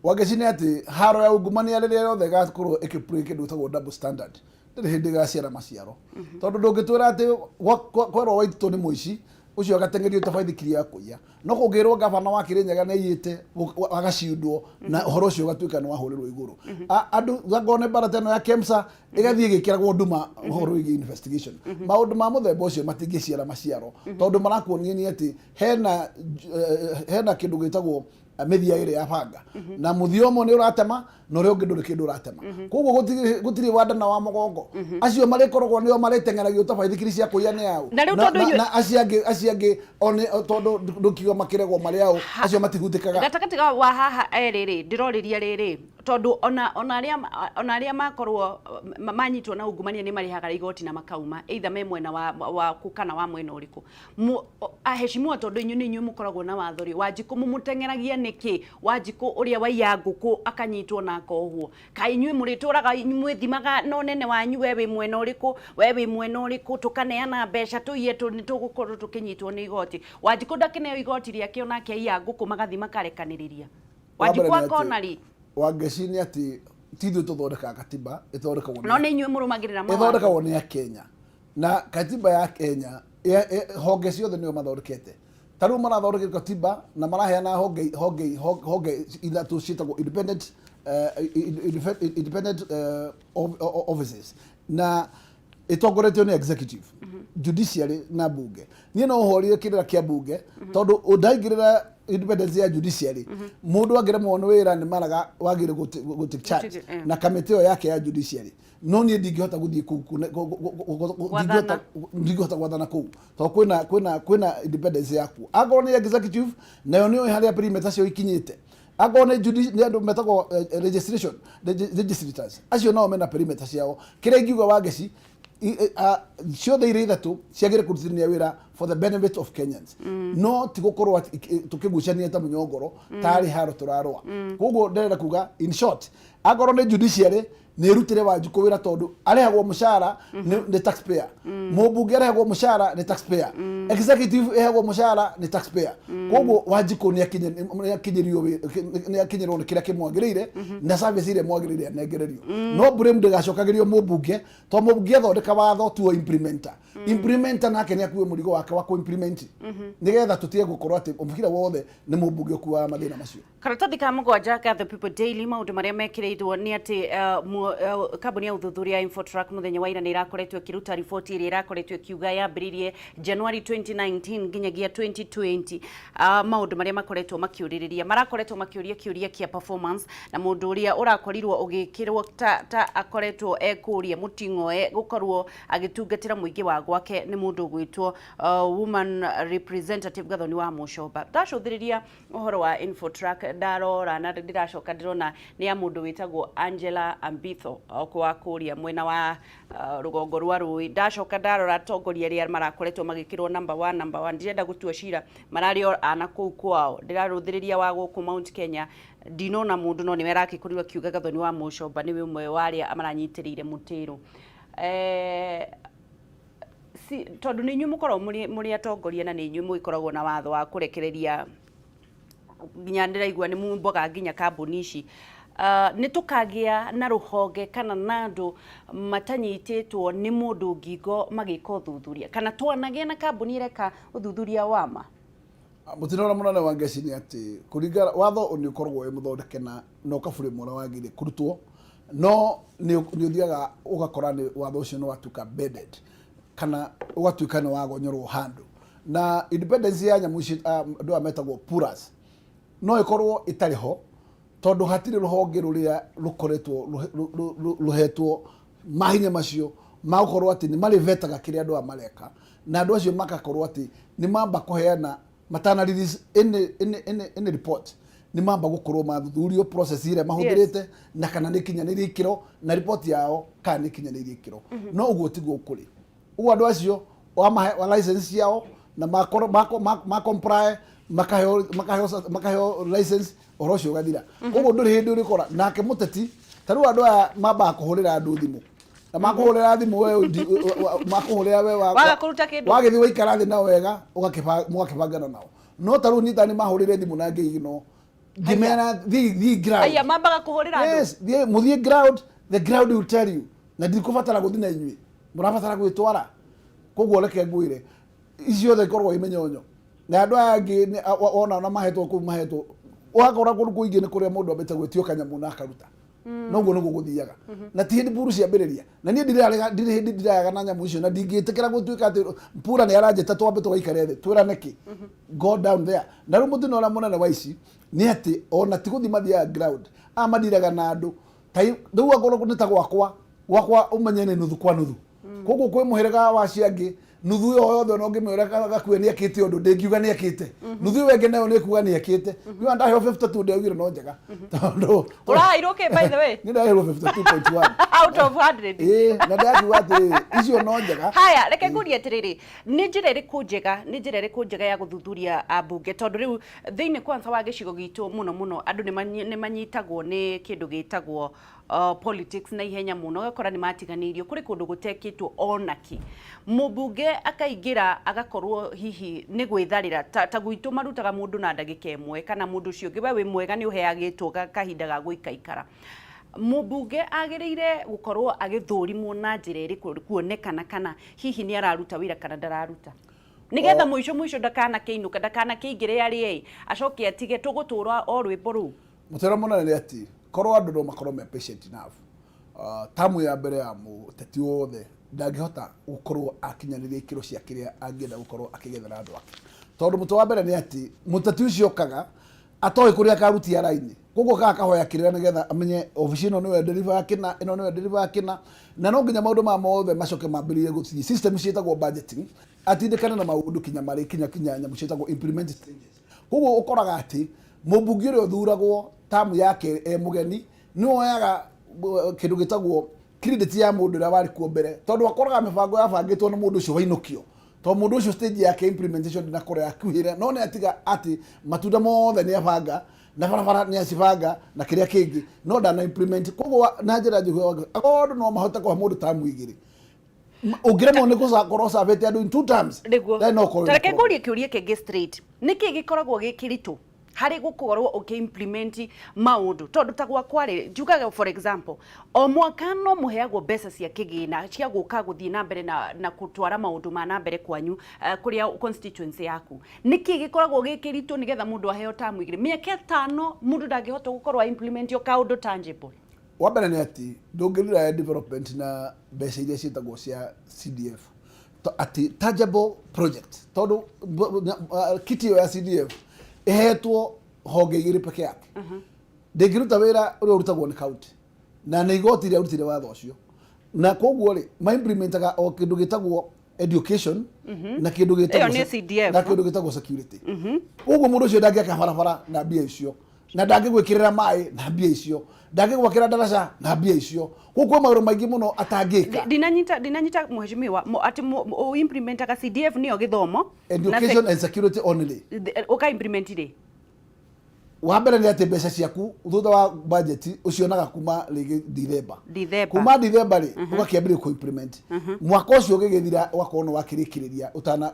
Wangeci, nĩ atĩ haro ya ungumania rĩrĩa yothe ĩgakorwo ĩkĩplay kĩndũ gĩtagwo double standard, ndĩrĩ hĩndĩ ĩgaciara maciaro, tondũ ndũngĩtwĩra atĩ kwerwo Waititũ nĩ mũici ũcio agateng'erio ta baithikiri ya kũiya, no kũngĩrwo gavana wa Kĩrĩnyaga nĩ aiyĩte agacindwo na ũhoro ũcio ũgatuĩka nĩ wahũrĩrwo igũrũ. Andũ angorwo nĩ bara ta ĩno ya KEMSA ĩgathiĩ ĩgĩkĩragwo nduma ũhoro wĩgiĩ investigation, maũndũ ma mũthemba ũcio matingĩciara maciaro, tondũ marakuonia nĩ atĩ hena kĩndũ gĩtagwo mĩthia ĩrĩ ya banga, na mũthia ũmwe nĩ ũratema na ũrĩa ũngĩ ndũrĩ kĩndũ ũratema. Koguo gũtirĩ wa nda na wa mũgongo, acio marĩkoragwo nĩo marĩteng'eragio ta baithikiri cia kũiya nĩ ao. Na rĩu tondũ na acio angĩ tondũ ndũkiuga makĩregwo marĩ ao, acio matihutĩkaga. Gatagatĩ wa haha erĩ rĩ, ndĩrorĩria rĩrĩ, tondũ ona arĩa makorwo manyitwo na ungumania nĩ marĩhaga igoti na makauma, either me mwena wa kũ kana wa mwena ũrĩkũ. Aheshimiwa, tondũ inyuĩ nĩ inyuĩ mũkoragwo na watho rĩ, Wanjikũ mũmũteng'eragia nĩkĩ? Wanjikũ ũrĩa waiya ngũkũ akanyitwo na akohwo, kaĩ inyuĩ mũrĩtũraga mwĩthimaga na ũnene wanyu, we wĩ mwena ũrĩkũ, we wĩ mwena ũrĩkũ, tũkaneana mbeca tũiye nĩ tũgũkorwo tũkĩnyitwo nĩ igoti? Wanjikũ ndakĩneo igoti rĩake onake aiya ngũkũ magathiĩ makarekanĩrĩria. Wa mbere Wanjikũ nĩ atĩ- akona rĩ? Wangeci, nĩ atĩ ti ithuĩ tũthondekaga katiba, ĩthondekagwo No nĩ inyuĩ mũrũmagĩrĩra mawatho. Ĩthondekagwo nĩ Akenya, na katiba ya Kenya honge ciothe nĩo mathondekete. Ta rĩu marathondeka katiba na maraheana honge ithatũ ciĩtagwo independent offices, na ĩtongoretio nĩ executive, judiciary na bunge. Niĩ no horire kĩrĩra kĩa bunge, tondũ ũndaingĩrĩra independence ya judiciary, mũndũ angĩremwo nĩ wĩra nĩ maraga wagĩrĩire gũ take charge na kamĩtĩ ĩyo yake ya judiciary. No niĩ ndingĩhota gũthiĩ kũu Gwathana. Ndingĩhota gwathana kũu, tondũ kwĩna independence yaku. Angorwo nĩ executive, nayo nĩyo harĩa perimeter cio ikinyĩte. Angorwo nĩ andũ metagwo legislators, acio nao mena perimeter ciao. Kĩrĩa ingiuga, Wangeci, ciothe irĩ ithatũ ciagĩrĩire kũrutithania wĩra for the benefit of Kenyans, no ti gũkorwo atĩ tũkĩgucania ta mũnyongoro tarĩ haro tũrarũa. Koguo ndĩrenda kuga, in short, akorwo nĩ judiciary, nĩ ĩrutĩre Wanjikũ wĩra, tondũ arĩhagwo mũcara nĩ taxpayer, mũmbunge arĩhagwo mũcara nĩ taxpayer, executive ĩhagwo mũcara nĩ taxpayer. Koguo Wanjikũ nĩ akinyĩrwo nĩ kĩrĩa kĩmwagĩrĩire na service ĩrĩa ĩmwagĩrĩire anengererio, no blame ndĩgacokagĩrio mũmbunge, tondũ mũmbunge athondeka watho tuo implementer nake nĩ akue mũrigo wake wa kũ-implement, nĩgetha tũtige gũkorwo atĩ mũbira wothe nĩ mũmbunge ũkuaga mathĩna macio. Karatathi ka mũgwanja ka The People Daily, maũndũ marĩa mekĩrĩirwo nĩ atĩ kambuni ya ũthuthuria ya Infotrack mũthenya wa ira nĩ ĩrakoretwo ĩkĩruta riboti ĩrĩa ĩrakoretwo ĩkiuga yambĩrĩirie January 2019 nginyagia 2020. Maũndũ marĩa makoretwo makĩũrĩrĩria, marakoretwo makĩũria kĩũria kĩa performance, na mũndũ ũrĩa ũrakorirwo ũgĩkĩrwo ta akoretwo ekũria mũting'oe gũkorwo agĩtungatĩra mũingĩ wa gwake. Gwake nĩ mũndũ ũgwĩtwo woman representative Gathoni wa Mũcomba. Ndacũthĩrĩria ũhoro wa Infotrack, ndarora na ndĩracoka ndĩrona nĩ ya mũndũ wĩtagwo Angela Ambitho wa kũrĩa mwena wa rũgongo rwa rũĩ. Ndacoka ndarora atongoria arĩa marakoretwo magĩkĩrwo number one, number one, ndirenda gũtua cira, mararĩ o ana kũu kwao. Ndĩrarũthĩrĩria wa gũkũ Mount Kenya, ndinona mũndũ, no nĩwe arakĩkorirwo akiuga Gathoni wa Mũcomba nĩwe ũmwe wa arĩa maranyitĩrĩire mũtĩrũ. Si, tondũ nĩ inyuĩ mũkoragwo mũrĩ atongoria na nĩ inyuĩ mũgĩkoragwo na watho wa kũrekereria, nginya ndĩraigua nĩ mumboga nginya kambuni ici. Nĩ tũkagĩa na rũhonge kana na andũ matanyitĩtwo nĩ mũndũ ngingo magĩka ũthuthuria, kana twanagĩa na kambuni ĩreka ũthuthuria wa ma? Mũtino ũrĩa mũnene wa ngeci nĩ atĩ kũringana watho nĩ ũkoragwo wĩ mũthondeke na ũkaburĩmwo ũrĩa wagĩrĩire kũrutwo, no nĩ ũthiaga ũgakora nĩ watho ũcio nĩ watuĩka bended kana ũgatuĩka nĩ wagonyorwo handũ. Na independence ya nyamũ ici, andũ aya metagwo puras, no ĩkorwo ĩtarĩ ho tondũ hatirĩ rũhonge rũrĩa rũkoretwo rũhetwo mahinya macio ma gũkorwo atĩ nĩ marĩvetaga kĩrĩa andũ aya mareka, na andũ acio magakorwo atĩ nĩ mamba kũheana matana release any report, nĩ mamba gũkorwo mathuthurio process ĩrĩa mahũthĩrĩte na kana nĩ kinyanĩirie ikĩro, na report yao kana nĩ kinyanĩirie ikĩro. No ũguo tiguo kũrĩ. Ũguo andũ acio wamahe wa license ciao na makorwo ma comply, makaheo license, ũhoro ũcio ũgathira. Koguo ndũrĩ hĩndĩ ũrĩkora nake mũteti. Ta rĩu andũ aya mambaga kũhũrĩra andũ thimũ, na makũhũrĩra thimũ we makũhũrĩra we Waga kũruta kĩndũ. Wagĩthiĩ waikara thĩ nao wega, mũgakĩbangana nao. No ta rĩu niĩ nĩ mahũrĩre thimũ na ngĩigno ngĩmera thiĩ ground. Aya mambaga kũhũrĩra andũ? Yes, thiĩ mũthiĩ ground, the ground will tell you, na ndikũbatara gũthiĩ na inyuĩ mũrabatara gwĩtwara. Koguo reke ngwĩre, ici ciothe ikoragwo i mĩnyonyo, na andũ aya angĩ wona ona mahetwo kũu mahetwo, ũgakora kũndũ kũingĩ nĩ kũrĩa mũndũ ambĩte gwĩtio kanyamũ na akaruta. Noguo nĩguo gũthiaga, na ti hĩndĩ puru ciambĩrĩria, na niĩ ndirarega, ndirĩ hĩndĩ ndiraga na nyamũ icio, na ndingĩtĩkĩra gũtuĩka atĩ pura nĩ aranjĩta twambe tũgaikare thĩ twĩrane kĩ go down there. Na rĩu mũtino ũrĩa mũnene wa ici nĩ atĩ ona ti gũthiĩ mathiaga ground, aya mandiraga na andũ ta rĩu akorwo nĩ ta gwakwa ũmenye nĩ nuthu kwa nuthu. Koguo kwĩ mũhĩrĩga wa acio angĩ, nuthu ĩyo yothe ona ũngĩmĩũra gakue nĩ ekĩte ũndũ, ndĩngiuga nĩ ekĩte. Nuthu ĩyo ĩngĩ nayo nĩ ĩkuga nĩ ekĩte. Niĩ ndaheo 52, ndaugire no njega tondũ Ũraheirwo kĩ, by the way? Nĩ ndaheirwo 52.1 out of 100. Ĩĩ, na ndakiuga atĩrĩrĩ, icio no njega. Haya, reke ngũrie atĩrĩrĩ, nĩ njĩra ĩrĩkũ njega ya gũthuthuria ambunge? Tondũ rĩu thĩinĩ kwanza wa gĩcigo gitũ mũno mũno andũ nĩ manyitagwo nĩ kĩndũ gĩtagwo politics na ihenya mũno, ũgakora nĩ matiganĩirio kũrĩ kũndũ gũtekĩtwo onakĩ. Mũmbunge akaingĩra agakorwo hihi nĩ gwĩtharĩra ta gwitũ marutaga mũndũ na ndagĩka ĩmwe, kana mũndũ ũcio ũngĩ, we wĩ mwega nĩ ũheagĩtwo kahinda ga gũikaikara. Mũmbunge agĩrĩire gũkorwo agĩthũrimwo na njĩra ĩrĩkũ kuonekana kana hihi nĩ araruta wĩra kana ndararuta, nĩgetha mũico mũico ndakanakĩinũka, ndakanakĩingĩre arĩe acoke atige tũgũtũra o rwĩmbo rũu? Mũtero mũnene nĩ atĩ korwo andũ no makorwo me patient enough, tamu ya mbere ya mũteti wothe ndangĩhota gũkorwo akinyanĩria ikĩro cia kĩrĩa angĩenda gũkorwo akĩgethera andũ ake, tondũ mũtwe wa mbere nĩ atĩ mũteti ũcio okaga atoĩ kũrĩa akarutia raini. Koguo kaga kahoya kĩrĩra nĩgetha amenye obici ĩno nĩwe deliver kĩna, ĩno nĩwe deliver kĩna, na no nginya maũndũ maya mothe macoke mambĩrĩrie gũthiĩ system ciĩtagwo budgeting, atindĩkane na maũndũ kinya marĩ kinya nyamũ ciĩtagwo implement stages. Koguo ũkoraga atĩ mũmbunge ũrĩa ũthuragwo tamu yake e mũgeni nĩ woyaga kĩndũ gĩtagwo credit ya mũndũ ũrĩa warĩ kuo mbere, tondũ akoraga mĩbango yabangĩtwo nĩ mũndũ ũcio wainũkio, tondũ mũndũ ũcio stage yake implementation ndĩnakorwo yakuhĩre, no nĩ atiga atĩ matunda mothe nĩ abanga na barabara nĩ acibanga na kĩrĩa kĩngĩ, no ndana implement. Koguo na njĩra njũgĩ, akorwo no mahote kũhe mũndũ tamu igĩrĩ, ũngĩremwo nĩ gũkorwo ũcabĩte andũ in two terms, then no ũkorwo Ta reke wĩna problem. Ngũrie kĩũria kĩngĩ straight. Nĩkĩ gĩkoragwo gĩ kĩritũ harĩ gũkorwo ũkĩ-implement maũndũ? Tondũ ta gwakwa rĩ, njugaga for example, o mwaka no mũheagwo mbeca cia kĩgĩna cia gũka gũthiĩ na mbere na gũtwara maũndũ ma na mbere kwanyu, kũrĩa constituency yaku. Nĩkĩ gĩkoragwo gĩ kĩritũ nĩgetha mũndũ aheo tamu igĩrĩ, mĩaka 5, mũndũ ndangĩhota gũkorwo a implement o kaũndũ tangible? Wa mbere nĩ atĩ ndũngĩrira development na mbeca iria ciĩtagwo cia CDF, atĩ tangible project, tondũ kiti ĩyo ya CDF ĩhetwo honge igĩrĩ peke yake, ndĩngĩruta wĩra ũrĩa ũrutagwo nĩ county, na nĩ igoti rĩarutire watho ũcio. Na koguo rĩ, ma implementaga o kĩndũ gĩtagwo Education na kindu Ĩyo gitagwo nĩ CDF. Na kindu gitagwo security. Koguo mundu ucio ndangĩaka barabara na mbia icio, na ndangĩgwĩkĩrĩra maĩ na mbia icio, ndangĩgwakĩra ndaraca na mbia icio. Koguo kwĩ maũndũ maingĩ mũno atangĩka. Ndinanyita, mheshimiwa, atĩ ũimplementaga CDF nĩyo gĩthomo na Education and security only. Ũka implement rĩ? Wa mbere nĩ atĩ mbeca ciaku thutha wa budget ũcionaga kuma rĩngĩ Dithemba. Dithemba. Kuma Dithemba rĩ, ũgakĩambĩrĩria kũ implement. Mwaka ũcio ũgĩgĩthira ũgakorwo nĩ wakĩrĩkĩrĩria ũtana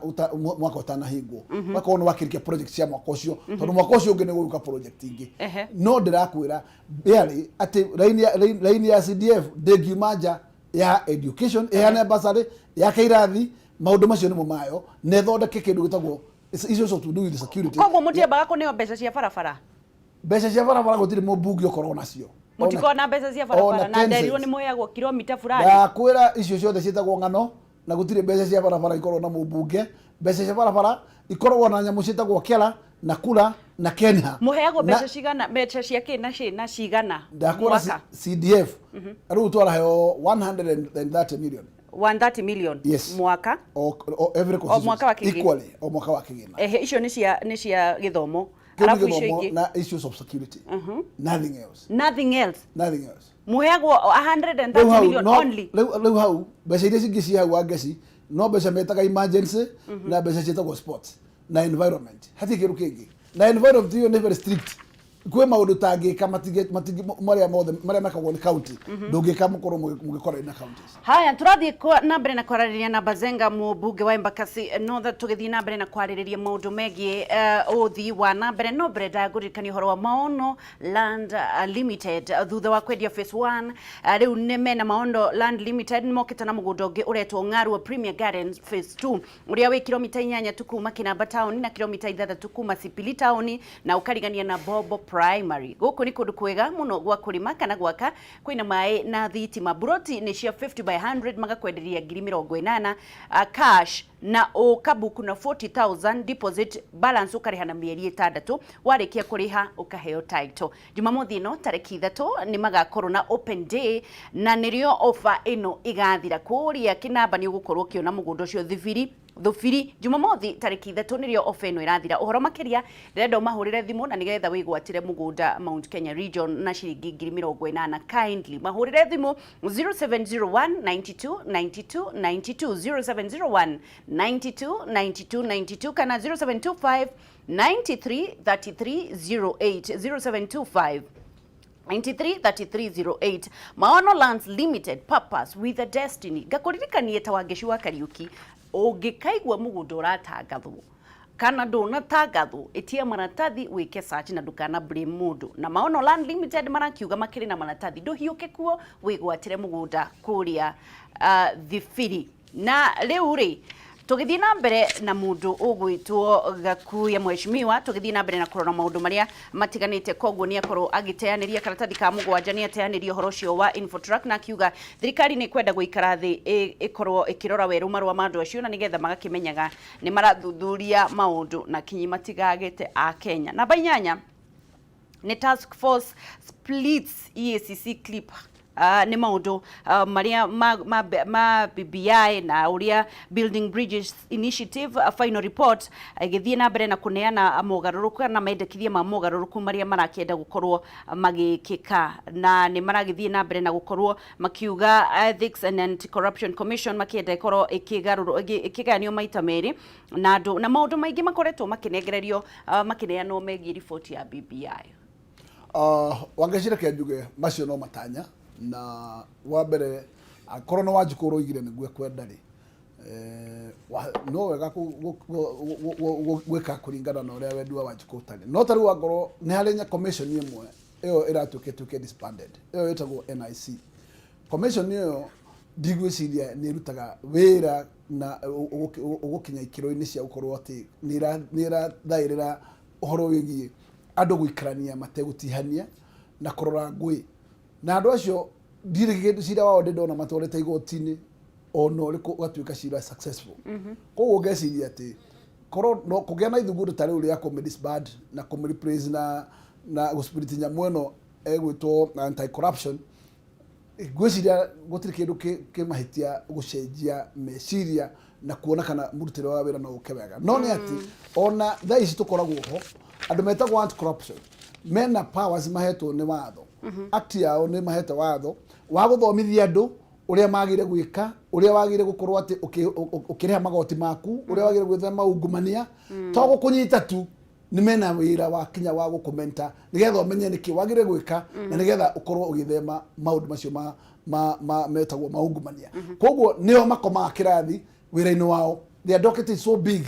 mwaka ũtanahingwo, ũgakorwo nĩ wakĩrĩkia project cia mwaka ũcio, tondũ mwaka ũcio ũngĩ nĩ gũgĩũka project ingĩ. No ndĩrakwĩra barely atĩ line ya CDF ndĩngiuma nja ya education, ĩheane bursary, yake irathi, maũndũ macio nĩmo mayo, na ĩthondeke kĩndũ gĩtagwo issues of to do with security. Koguo mũtiambaga kũneo mbeca cia barabara? Mbeca cia barabara gũtirĩ mũmbunge ũkorwo nacio. Mũtikorwo na mbeca cia barabara? Ona Na 10 nderirwo cents. nĩ mũheagwo kilomita fulani. Ndakwĩra icio ciothe ciĩtagwo ng'ano, na gũtirĩ mbeca cia barabara ikorwo na mũmbunge. Mbeca cia barabara ikoragwo na nyamũ ciĩtagwo kera na kura na Kenha. Mũheagwo mbeca cigana, mbeca cia kĩ na cĩ na cigana Ndakwĩra mwaka? CDF rĩu twaraheo 130 million. 130 million? Yes. Mwaka? O every constituency. Mwaka wa kĩgĩna. Equally, o mwaka wa kĩgĩna. Ehe, icio nĩ cia gĩthomo. Kĩu nĩ Arabu icio gĩthomo ingĩ? Na issues of security, nothing else. Nothing else? Nothing else. Mũheagwo Rĩu 130 hau million only? Rĩu hau mbeca iria cingĩ ci hau Wangeci no mbeca metaga emergency na mbeca ciĩtagwo sports na environment, hatirĩ kĩndũ kĩngĩ. Na environment ĩyo nĩ very strict. Kwĩ maũndũ tangĩka marĩa mothe marĩa mekagwo nĩ county ndũngĩka mũkorwo mũgĩkora na counties. Haya, tũrathiĩ na mbere na kwarĩrĩria na Bazenga, mũmbunge wa Embakasi North, tũgĩthiĩ na mbere na kwarĩrĩria maũndũ megiĩ ũthii wa na mbere. No mbere ndagũririkania ũhoro wa Maono Land Limited. Thutha wa kwendia phase 1, rĩu nĩ mena Maono Land Limited nĩ mokĩte na mũgũnda ũngĩ ũretwo Ng'arua Premier Gardens phase 2, ũrĩa wĩ kilomita 8 tu kuma Kinamba town na kilomita 6 kuma Sipili town, na ũkarigania na Bobo Primary. Gũkũ nĩ kũndũ kwega mũno gwa kũrĩma kana gwaka, kwĩna maĩ na thitima. Buroti nĩ cia 50 by 100, magakwenderia 80,000 cash, na ũkabuku na 40,000 deposit, balance ũkarĩha na mĩeri 6. Warĩkia kũrĩha ũkaheo title. Jumamothi ĩno tarĩki 3 nĩ magakorwo na open day, na nĩrĩo offer ĩno ĩgathira. Kũrĩa Kĩnamba nĩ ũgũkorwo ũkĩona mũgũnda ũcio Thibiri Thubiri. Jumamothi tarĩki 3 nĩrĩo offer ĩno ĩrathira. Ũhoro makĩria ndĩrenda ũmahũrĩre thimũ na nĩgetha wĩgwatĩre mũgũnda Mount Kenya region na ciringi 80,000. Kindly mahũrĩre thimũ 0701 92 92 92, 0701 92 92 92, kana 0725 93 33 08, 0725 933308. Maono Lands Limited, purpose with a destiny. Ngakũririkanie ta Wangeci wa Kariuki, ũngĩkaigua mũgũnda ũratangathwo kana ndũnatangathwo, ĩtia maratathi wĩke search na ndũkana blame mũndũ. Na Maono Land Limited marakiuga makĩrĩ na maratathi, ndũhiũke kuo wĩgwatĩre mũgũnda kũrĩa Thibiri. Na rĩu rĩ, tũgĩthiĩ na mbere na mũndũ ũgwĩtwo Gakuya, mheshimiwa, tũgĩthiĩ na mbere na kũrora maũndũ marĩa matiganĩte. Koguo nĩ akorwo agĩteanĩria karatathi ka mũgwanja, nĩ ateanĩria ũhoro ũcio wa Infotrack na akiuga thirikari nĩ kwenda gũikara thĩ ĩkorwo ĩkĩrora werũ marũa ma andũ acio, na nĩgetha magakĩmenyaga nĩ marathuthuria maũndũ na kinyi matigagĩte a Kenya. Namba 8 nĩ task force splits EACC clip. Nĩ maũndũ marĩa ma BBI na ũrĩa Building Bridges Initiative final report ĩgĩthiĩ na mbere na kũneana mogarũrũku kana mendekithia ma mogarũrũku marĩa marakĩenda gũkorwo magĩkĩka, na nĩ maragĩthiĩ na mbere na gũkorwo makiuga Ethics and Anti-Corruption Commission makĩenda ĩkorwo ĩkĩgayanio maita merĩ, na andũ na maũndũ maingĩ makoretwo makĩnengererio, makĩneanwo megiĩ riboti ya BBI. Wangeci, reke njuge macio no matanya. Na wa mbere, akorwo nĩ Wanjikũ ũroigire nĩguo ekwenda rĩ, no wega gwĩka kũringana na ũrĩa wendi wa Wanjikũ ũtarĩ. No ta rĩu angorwo nĩ harĩ nya commission ĩmwe ĩyo ĩratuĩka ĩtuĩke disbanded, ĩyo ĩtagwo NIC commission. Ĩyo ndigwĩciria nĩ ĩrutaga wĩra na ũgũkinya ikĩro-inĩ cia gũkorwo atĩ nĩ ĩrathaĩrĩra ũhoro wĩgiĩ andũ gũikarania mategũtihania na kũrora ngũĩ na andũ acio. Ndirĩ kĩndũ cira wao ndĩ ndona matwarĩte igoti-inĩ ona ũrĩkũ ũgatuĩka cira successful. Koguo ngeciria atĩ korwo no kũgĩa na ithugundo ta rĩu rĩa kũmĩ disband na kũmĩ replace na gũspirit nyamũ ĩno ĩgwĩtwo anti corruption. Ngwĩciria gũtirĩ kĩndũ kĩ mahĩtia gũcenjia meciria na kuona kana mũrutĩre wa wĩra no ũke wega. No nĩ atĩ ona thaa ici tũkoragwo ho andũ metagwo anti corruption mena powers mahetwo nĩ watho. Act yao nĩ mahete watho wa gũthomithia andũ ũrĩa magĩrĩire gwĩka, ũrĩa wagĩrĩire gũkorwo atĩ ũkĩrĩha magoti maku, ũrĩa wagĩrĩire gwĩthema ungumania. To gũkũnyita tu, nĩ mena wĩra wa kinya wa gũkũmenta nĩgetha ũmenye nĩkĩ wagĩrĩire gwĩka na nĩgetha ũkorwo ũgĩthema maũndũ macio ma metagwo maungumania. Koguo nĩo makomaga kĩrathi wĩra-inĩ wao. Their docket is so big.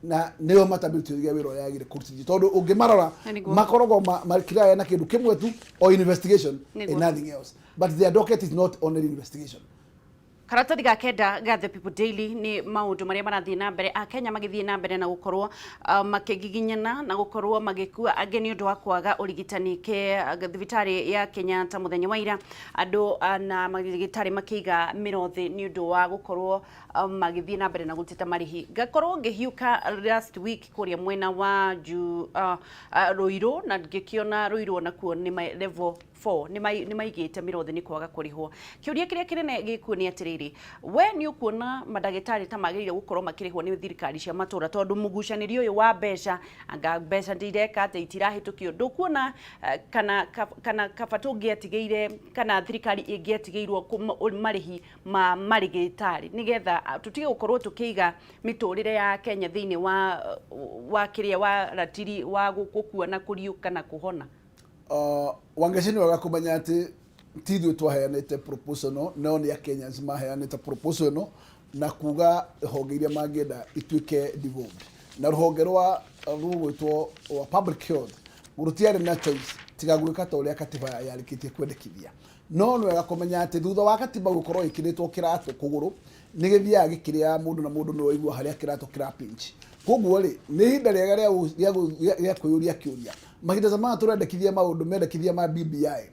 Na nĩo matambĩrĩtie wĩra ũrĩa yagĩrĩire kũrutithio, tondũ ũngĩmarora makoragwo makĩraya na kĩndũ kĩmwe tu, o investigation and nothing else, but their docket is not only investigation. Karatathi ga kenda ga The People Daily nĩ maũndũ marĩa marathiĩ na mbere, Akenya magĩthiĩ na mbere na gũkorwo makĩgiginyana na gũkorwo magĩkua angĩ nĩ ũndũ wa kwaga ũrigitani ke thibitarĩ ya Kenyatta. Mũthenya wa ira andũ na magĩtarĩ makĩiga mĩro thĩ nĩ ũndũ wa gũkorwo magĩthiĩ na mbere na gũteta marĩhi. Ngakorwo ngĩhiũka last week kũrĩa mwena wa Ruiru na ngĩkĩona Ruiru onakuo nĩ level 4 nĩ maigĩte mĩro thĩ nĩ kwaga kũrĩhwo. Kĩũria kĩrĩa kĩnene gĩkuo nĩ atĩrĩrĩ, we nĩ ũkuona mandagĩtarĩ ta magĩrĩire gũkorwo makĩrĩhwo nĩ thirikari cia matũra, tondũ mũgucanĩrio ũyũ wa mbeca, anga mbeca ndireka atĩ itirahĩtũkio, ndũkuona kana kaba tũngĩatigĩire kana thirikari ĩngĩatigĩirwo marĩhi ma marĩgĩtarĩ nĩgetha tũtige gũkorwo tũkĩiga mĩtũrĩre ya Kenya thĩinĩ wa kĩrĩa wa ratiri wa gũkua na kũriũka na kũhona? Wangeci, nĩ wega kũmenya atĩ ti ithuĩ twaheanĩte proposal ĩno, no nĩ Akenyans maheanĩte proposal ĩno na kuga honge iria mangĩenda ituĩke devolved, na rũhonge rwa rũgwĩtwo rwa public health rũtiarĩ na choice tiga gwĩka ta ũrĩa katiba yarĩkĩtie kwendekithia. No nĩ wega kũmenya atĩ thutha wa katiba gũkorwo ĩkĩrĩtwo kĩratũ kũgũrũ, nĩ gĩthiaga gĩkĩrĩaga mũndũ, na mũndũ nĩwe ũigua harĩa kĩratũ kĩrapinch. Koguo rĩ, nĩ ihinda rĩega rĩa kwĩyũria kĩũria. Mahinda ta maya tũrendekithia maũndũ mendekithia ma BBI,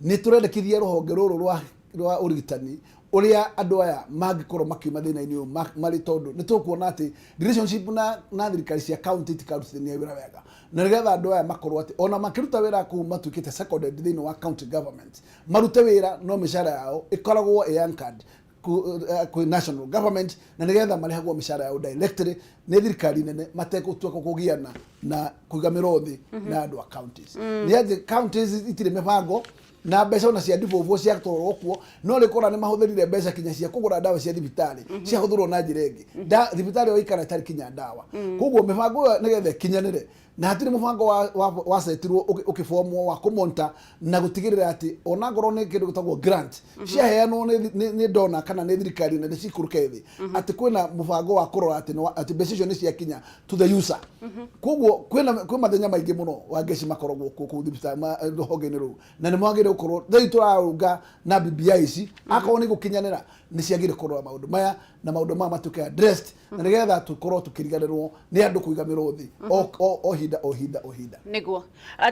nĩ tũrendekithia rũhonge rũrũ rwa ũrigitani ũrĩa andũ aya mangĩkorwo makiuma thĩna-inĩ ũyũ marĩ, tondũ nĩ tũkuona atĩ relationship na thirikari cia county itikarutithania wĩra wega, na nĩgetha andũ aya makorwo atĩ ona makĩruta wĩra kũu matuĩkĩte seconded thĩinĩ wa county government, marute wĩra no mĩcara yao ĩkoragwo ĩ anchored kwĩ national government, na nĩgetha marĩhagwo mĩcara yao directly nĩ thirikari nene mategũtuĩka kũgiana na kũiga mĩro thĩ na andũ a counties. Nĩ atĩ counties itirĩ mĩbango na mbeca ona cia devolve ciatwarwo kuo, no rĩkora nĩ mahũthĩrire mbeca kinya cia kũgũra ndawa cia thibitarĩ, ciahũthĩrwo na njĩra ĩngĩ. Thibitarĩ ĩyo ĩikara ĩtarĩ kinya ndawa. Koguo mĩbango ĩyo nĩgetha ĩkinyanĩre, na hatirĩ mũbango wacetirwo ũkĩbomwo wa kũmonta na gũtigĩrĩra atĩ ona ngorwo nĩ kĩndũ gĩtagwo grant ciaheanwo nĩ donor kana nĩ thirikari nene cikũrũke thĩ, atĩ kwĩna mũbango wa kũrora atĩ atĩ mbeca icio nĩ ciakinya to the user. Koguo kwĩ mathĩna maingĩ mũno wa ngeci makoragwo kũu thibitarĩ rũhonge-inĩ rũu, na nĩ mwagĩrĩire gũkorwo rĩu tũrarũnga na BBI ici, akorwo nĩ gũkinyanĩra, nĩ ciagĩrĩire kũrora maũndũ maya na maũndũ maya matuĩke addressed, na nĩgetha tũkorwo tũkĩriganĩrwo nĩ andũ kũiga mĩrũthi o hinda o hinda o hinda. Niguo.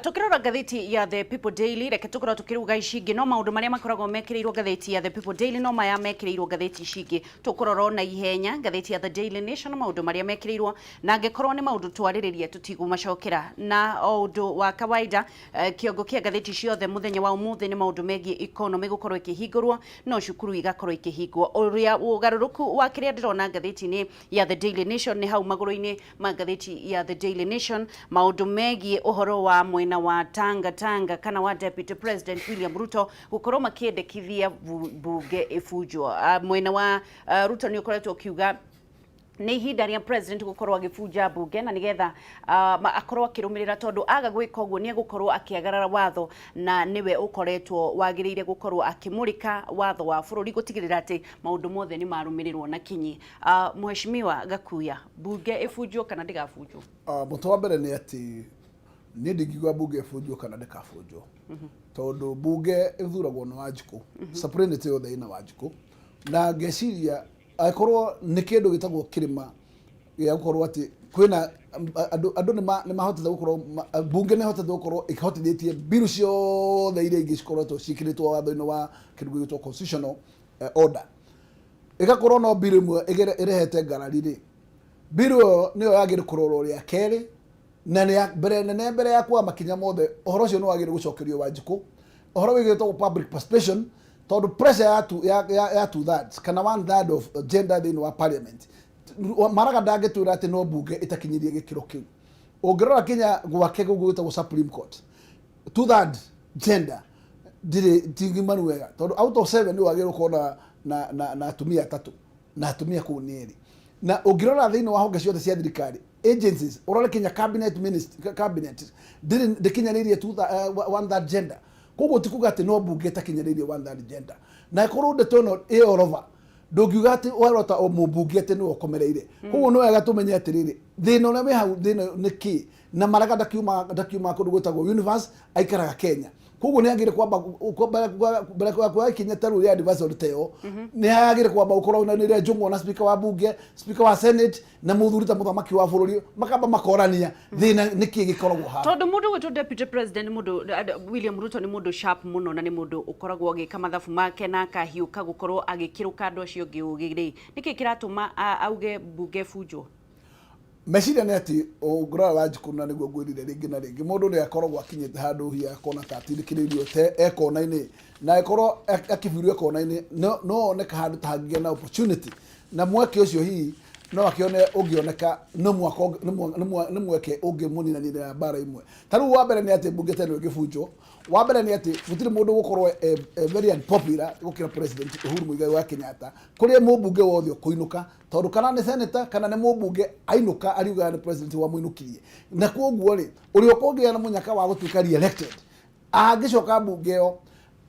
Tukirora ngathĩti ya The People Daily, reke tũkorwo tũkĩruga ici ingĩ, no maũndũ marĩa makoragwo mekĩrĩirwo ngathĩti ya The People Daily no maya mekĩrĩirwo ngathĩti ici ingĩ. Tũkũrora na ihenya ngathĩti ya The Daily Nation, maũndũ marĩa mekĩrĩirwo, na angĩkorwo nĩ maũndũ twarĩrĩria tũtigũmacokera. Na o ũndũ wa kawaida, kĩongo kĩa ngathĩti ciothe mũthenya wa ũmũthĩ nĩ maũndũ megiĩ economy gũkorwo ĩkĩhingũrwo no cukuru igakorwo ikĩhingwo. Ũrĩa ũgarũrũku wa kĩrĩa ndĩrona ngathĩti-inĩ ya The Daily Nation nĩ hau magũrũ-inĩ ma ngathĩti ya The Daily Nation, maũndũ megiĩ ũhoro wa mwena wa Tanga Tanga kana wa Deputy President William Ruto gũkorwo makĩendekithia mbunge ĩbunjwo. Mwena wa Ruto nĩ ũkoretwo ũkiuga nĩ ihinda rĩa president gũkorwo agĩbunja mbunge na nĩgetha akorwo akĩrũmĩrĩra, tondũ aga gwĩka ũguo nĩ egũkorwo akĩagarara watho, na nĩwe ũkoretwo wagĩrĩire gũkorwo akĩmũrĩka watho wa bũrũri gũtigĩrĩra atĩ maũndũ mothe nĩ marũmĩrĩrwo na kinyi. Mheshimiwa Gakuya, mbunge ĩbunjwo kana ndĩgabunjwo? Mũtwe wa mbere nĩ atĩ niĩ ndingiuga mbunge ĩbunjwo kana ndĩkabunjwo, tondũ mbunge ĩthuragwo nĩ Wanjikũ, sovereignty yothe ĩna Wanjikũ, na ngeciria angĩkorwo nĩ kĩndũ gĩtagwo kĩrĩma gĩa gũkorwo atĩ kwĩna andũ nĩ mahotete gũkorwo mbunge nĩ ĩhotete gũkorwo ĩhotithĩtie mbiru ciothe iria ingĩ cikoretwo ciĩkĩrĩtwo watho-inĩ wa kĩndũ gĩgwĩtwo constitutional order, ĩgakorwo no mbiru ĩmwe ĩrehete ngarari rĩ, mbiru ĩyo nĩyo yagĩrĩire kũrorwo rĩa kerĩ na nĩ mbere nene mbere ya kuoya makinya mothe. Ũhoro ũcio nĩ wagĩrĩire gũcokerio Wanjikũ, ũhoro wĩgĩtwo public participation. Tondũ pressure ya two thirds kana one third of gender thĩinĩ wa parliament, Maraga ndangĩtwĩra atĩ no mbunge ĩtakinyĩrie gĩkĩro kĩu. Ũngĩrora kinya gwake gũkũ gwĩtagwo Supreme Court, two third gender ndirĩ tingimanu wega, tondũ out of seven nĩ wagĩrĩirwo gũkorwo na atumia atatũ, na atumia kũu nĩ erĩ. Na ũngĩrora thĩinĩ wa honge ciothe cia thirikari, agencies, ũrore kinya cabinet minister, cabinet ndĩrĩ ndĩkinyanĩirie one third gender. Koguo ti kuga atĩ no mbunge ĩtakinyanĩirie one third gender. Na ĩkorwo ndeto ĩno ĩ all over, ndũngiuga atĩ werota o mũmbunge atĩ nĩwe ũkomereire. Koguo nĩ wega tũmenye atĩrĩrĩ, thĩna ũrĩa wĩ hau, thĩna nĩ kĩ. Na Maraga ndakiuma kũndũ gwĩtagwo universe, aikaraga Kenya. Koguo nĩ agĩrĩire kwamba mbere ya kuoya ikinya ta rĩu rĩa advisory ta ĩyo, nĩ agĩrĩire kwamba gũkorwo nĩre njũng'wa na speaker wa bunge, speaker wa senate, na mũthuri ta mũthamaki wa bũrũri, makamba makorania thĩna nĩ kĩ gĩkoragwo haha. Tondũ mũndũ gwĩtwo deputy president, mũndũ William Ruto, nĩ mũndũ sharp mũno na nĩ mũndũ ũkoragwo agĩka mathabu make na akahiũka gũkorwo agĩkĩrũka andũ acio angĩ ũgĩ rĩ, nĩkĩ kĩratũma auge mbunge bunjwo? Meciria nĩ atĩ ũngĩrora Wanjikũ, na nĩguo ngwĩrire rĩngĩ na rĩngĩ, mũndũ nĩ akoragwo akinyĩte handũ hihi akona ta atindĩkĩrĩirio te e kona-inĩ, na ĩkorwo akĩbuirio kona-inĩ, no oneka handũ ta hangĩgĩa na opportunity na mweke ũcio hihi no akĩone ũngĩoneka nĩ mwaka nĩ mweke ũngĩmũninanĩria mbara imwe. Ta rĩu wa mbere nĩ atĩ mbunge ta ĩno ĩngĩbunjwo, wa mbere nĩ atĩ gũtirĩ mũndũ gũkorwo e very unpopular gũkĩra President Uhuru Muigai wa Kenyatta, kũrĩa mũmbunge wothe ũkũinũka, tondũ kana nĩ senator kana nĩ mũmbunge, ainũka ariugaga nĩ president wamũinũkirie. Na koguo rĩ, ũrĩa ũkũngĩa na mũnyaka wa gũtuĩka re-elected angĩcoka mbunge ĩyo,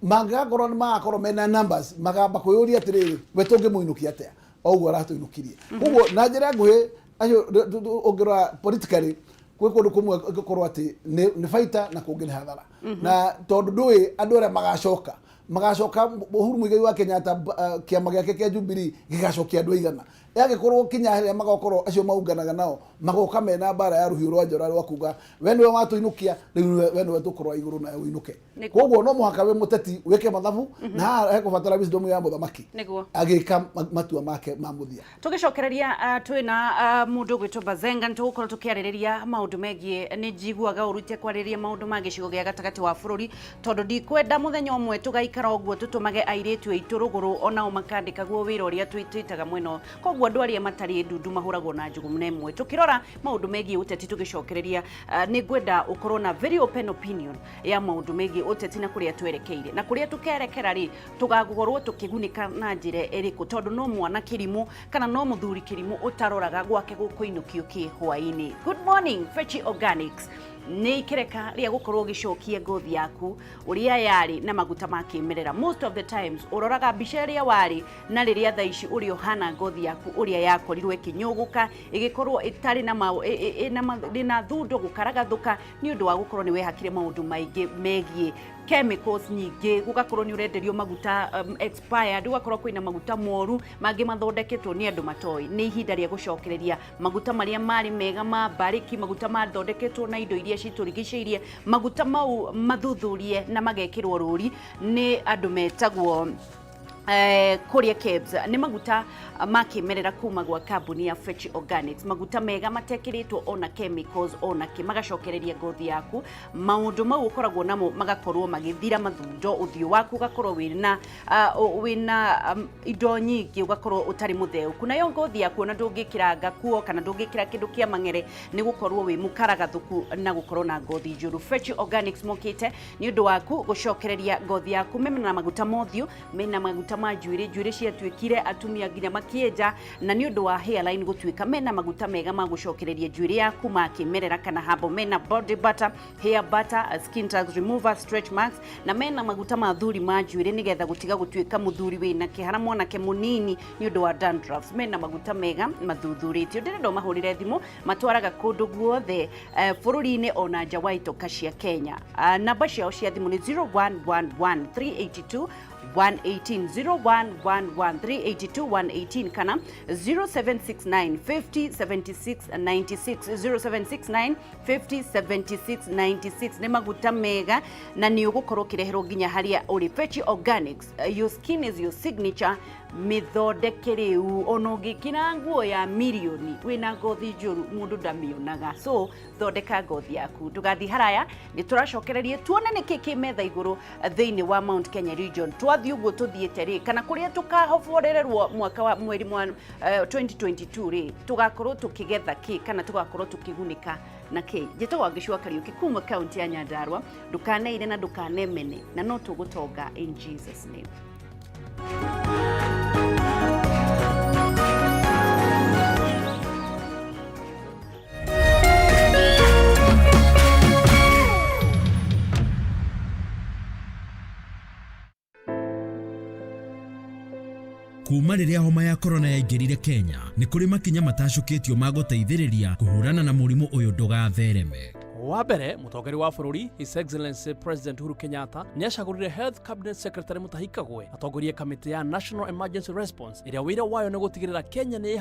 mangĩgakorwo nĩ magakorwo mena numbers, magamba kwĩyũria atĩrĩrĩ, we tũngĩmũinũkia atĩa o ũguo aratũinũkirie? Koguo na njĩra nguhĩ, acio ũngĩrora politically, gwĩ kũndũ kũmwe gũkorwo atĩ nĩ baita na kũngĩ nĩ hathara. Na tondũ ndũĩ andũ arĩa magacoka Uhuru Muigai wa Kenyatta, kĩama gĩake kĩa Jubilee gĩgacokia andũ aigana, yagĩkorwo kinya harĩa magakorwo acio maunganaga nao magoka mena mbara ya rũhiũ rwa njora rwa kuga we nĩwe watũinũkia, rĩu we nĩwe tũkorwo igũrũ nawe ũinũke. Koguo no mũhaka wĩ mũteti wĩke mathabu, na haha hekũbatara wisdom ya mũthamaki agĩka matua make ma mũthia. Tũgĩcokereria, twĩna mũndũ ũgwĩtwo Bazenga, nĩ tũgũkorwo tũkĩarĩrĩria maũndũ megiĩ, nĩ njiguaga ũru kwarĩrĩria maũndũ ma gĩcigo gĩa gatagatĩ wa bũrũri, tondũ ndikwenda mũthenya ũmwe tũgaikara ũguo tũtũmage airĩtu aitũ rũgũrũ onao makandĩkagwo wĩra ũrĩa twĩtaga mwena ũyũ. Koguo andũ arĩa matarĩ ndundu mahũragwo na njũgũma ĩmwe. Tũkĩrora maũndũ megiĩ ũteti, tũgĩcokereria, nĩ ngwenda ũkorwo na very open opinion ya maũndũ megiĩ ũteti na kũrĩa twerekeire na kũrĩa tũkerekera rĩ, tũgagũkorwo tũkĩgunĩka na njĩra ĩrĩkũ, tondũ no mwana kĩrimũ kana no mũthuri kĩrimũ ũtaroraga gwake gũkũinũkio kĩ hwaĩ-inĩ. Good morning. Fechi Organics nĩ ikereka rĩa gũkorwo ũgĩcokia ngothi yaku ũrĩa yarĩ na maguta ma kĩmerera. Most of the times ũroraga mbica ĩrĩa warĩ na rĩrĩa thaa ici ũrĩa ũhana, ngothi yaku ũrĩa yakorirwo ĩkĩnyũgũka, ĩgĩkorwo ĩtarĩ na ĩna thundo gũkaragathũka nĩ ũndũ wa gũkorwo nĩ wehakire maũndũ maingĩ megiĩ chemicals nyingĩ, gũgakorwo nĩ ũrenderio maguta expired, gũgakorwo kwĩna maguta moru mangĩ mathondeketwo nĩ andũ matoĩ. Nĩ ihinda rĩa gũcokereria maguta marĩa marĩ mega ma mbarĩki, maguta mathondeketwo na indo iria citũrigicĩirie, maguta mau mathuthurie na magekĩrwo rũri nĩ andũ metagwo kũrĩa KEBS. Nĩ maguta ma kĩmerera kuma gwa kambuni ya Fetch Organics, maguta mega matekĩrĩtwo ona chemicals ona kĩ, magacokereria ngothi yaku, maũndũ mau ũkoragwo namo magakorwo magĩthira, mathundo, ũthiũ waku ũgakorwo wĩna indo nyingĩ, ũgakorwo ũtarĩ mũtheũku, nayo ngothi yaku ona ndũngĩkĩra ngakuo kana ndũngĩkĩra kĩndũ kĩa mang'ere nĩ gũkorwo wĩ mũkaragathũku na gũkorwo na ngothi njũru. Fetch Organics mokĩte nĩ ũndũ waku gũcokereria ngothi yaku. Mena maguta ma ũthiũ, mena maguta ma njuĩrĩ, njuĩrĩ ciatuĩkire atumia nginya makĩenja na nĩ ũndũ wa hairline gũtuĩka, mena maguta mega ma gũcokereria njuĩrĩ yaku ma kĩmerera kana habo, mena body butter, hair butter, skin tags remover, stretch marks, na mena maguta ma thuri ma njuĩrĩ nĩgetha gũtiga gũtuĩka mũthuri wĩna kĩhara mwanake mũnini nĩ ũndũ wa dandruffs. Mena maguta mega mathuthurĩtio. Ndĩrenda ũmahũrĩre thimũ, matwaraga kũndũ guothe bũrũri-inĩ ona nja wa itoka cia Kenya. Namba ciao cia thimũ nĩ 0111 382 118, 0111 382 118, kana 0769 50 76 96, 0769 50 76 96. Nĩ maguta mega na nĩ ũgũkorwo ũkĩreherwo nginya harĩa ũrĩ. Fetch Organics, your skin is your signature. Mĩthondeke rĩu, ona ũngĩkĩra nguo ya mirioni wĩna ngothi njũru, mũndũ ndamĩonaga. So thondeka ngothi yaku, ndũgathiĩ haraya. Nĩ tũracokererie tuone nĩkĩ kĩ metha igũrũ thĩinĩ wa Mount Kenya region. Twathiĩ ũguo tũthiĩte rĩ, kana kũrĩa tũkahoborererwo mwaka wa mweri mwa 2022 rĩ, tũgakorwo tũkĩgetha kĩ kana tũgakorwo tũkĩgunĩka na kĩ? Njĩtagwo Wangeci wa Kariũki kuma kaunti ya Nyandarua. Ndũkaneire na ndũkanemene, na no tũgũtonga in Jesus name. Kuma rĩrĩa homa ya korona yaingĩrire Kenya, nĩ kũrĩ makinya matacũkĩtio ma gũteithĩrĩria kũhũrana na mũrimũ ũyũ ndũgathereme. Wa mbere, mũtongoria wa bũrũri His Excellency President Uhuru Kenyatta nĩ acagũrire Health Cabinet Secretary Mutahi Kagwe atongorie kamĩtĩ ya National Emergency Response, ĩrĩa wĩra wayo nĩ gũtigĩrĩra Kenya nĩ